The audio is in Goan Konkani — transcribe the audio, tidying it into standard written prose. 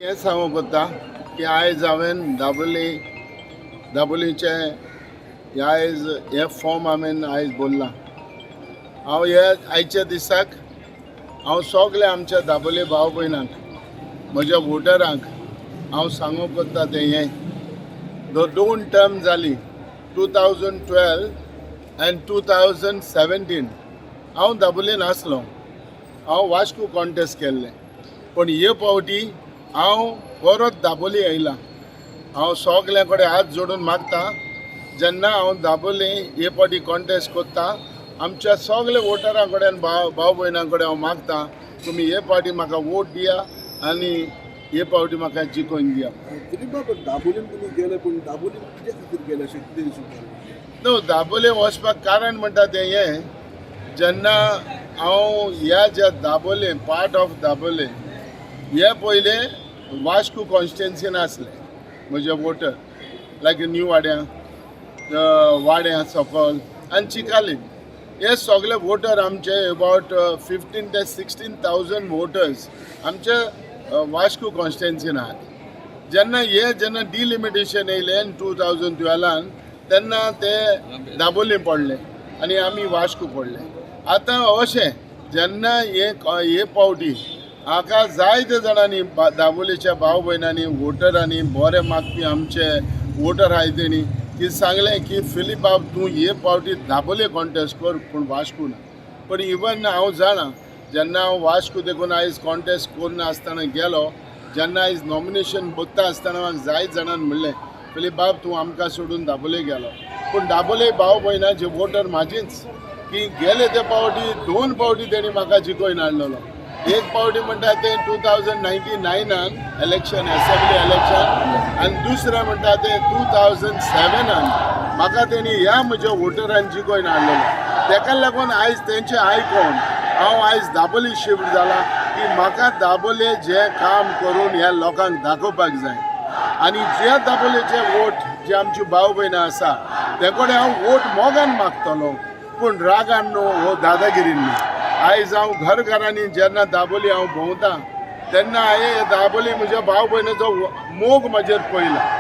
हें सांगूंक कोत्ता की आयज हांवें दाबोली दाबोलीचें आयज हें फॉर्म हांवें आयज भरलां. हांव हे आयच्या दिसाक हांव सगळे आमच्या दाबोली भाव भयणांक, म्हज्या वोटरांक हांव सांगूंक कोत्ता तें हें, दोन टर्म जाली, 2012 आनी 2017, हांव दाबोलीन आसलो. हांव वास्को कॉन्टेस्ट केल्लें, पूण हे फावटी हांव परत दाबोली येयला. हांव सगल्यां कडेन हात जोडून मागता, जेन्ना हांव दाबोली हे फावटी कॉन्टेस्ट करता, आमच्या सगल्या वोटरां कडेन, भाव भाव भयणां कडेन हांव मागता, तुमी हे फावटी म्हाका वोट दिया आनी हे फावटी म्हाका जिखोवन दिया. दिलीप बाब, दाबोलीन तुमी गेले, पूण दाबोलीन कित्या खातीर गेले अशें कितें दिसून? न्हू, दाबोले वचपाक कारण म्हणटा तें हें, जेन्ना हांव ह्या ज्या दाबोले, पार्ट ऑफ दाबोले, हे पयले वास्को कॉन्स्टिट्युएन्सीन आसले म्हजे वोटर, लायक न्यू वाड्यां, वाड्यां सकल आनी चिकाली, हे सगळे वोटर आमचे अबावट 15 ते 16,000 वोटर्स आमचे वास्को कॉन्स्टिट्युएन्सीन आहात. जेन्ना हे जेन्ना डिलिमिटेशन येयलें 2012न, तेन्ना ते दाबोली पडले आनी आमी वास्को पडले. आतां अशें जेन्ना हे हे फावटी हाका जायते जाणांनी, दाबोलीच्या भाव भयणांनी, वोटरांनी, बरे मागपी आमचे वोटर आहाय, तेणी की सांगलें की फिलीप बाब, तूं हे फावटी दाबोले कॉन्टेस्ट कर, पूण वास्को ना. पूण इवन हांव जाणा, जेन्ना हांव वास्को देखून आयज कॉन्टेस्ट करून आसतना गेलो, जेन्ना आयज नॉमिनेशन बघता आसतना म्हाका जायत जाणान म्हणलें, फिलीप बाब, तूं आमकां सोडून दाबोले गेलो. पूण दाबोले भाव भयणाचे वोटर म्हाजीच की गेले ते फावटी दोन फावटी तेणी म्हाका जिखोवन हाडलेलो. एक फावटी म्हणटा ते 2099नान इलेक्शन, एसेंब्ली इलेक्शन, आनी दुसरें म्हणटा ते 2007नान म्हाका तेणी ह्या म्हज्या वोटरान जिखोवन हाडलेलो. तेका लागून आयज तेंचे आयकोन हांव आयज दाबोली शिफ्ट जाला की म्हाका दाबोले जे काम करून ह्या लोकांक दाखोवपाक जाय आनी जे दाबोलेचे वोट, जे आमची भाव भयणां आसा, ते कडेन हांव वोट मोगान मागतलो, पूण रागान न्हू हो दादागिरीन न्हू. आयज हांव घर घरांनी जेन्ना दाबोली हांव भोंवता, तेन्ना हांवें दाबोली म्हज्या भाव भयणाचो मोग म्हजेर पळयला.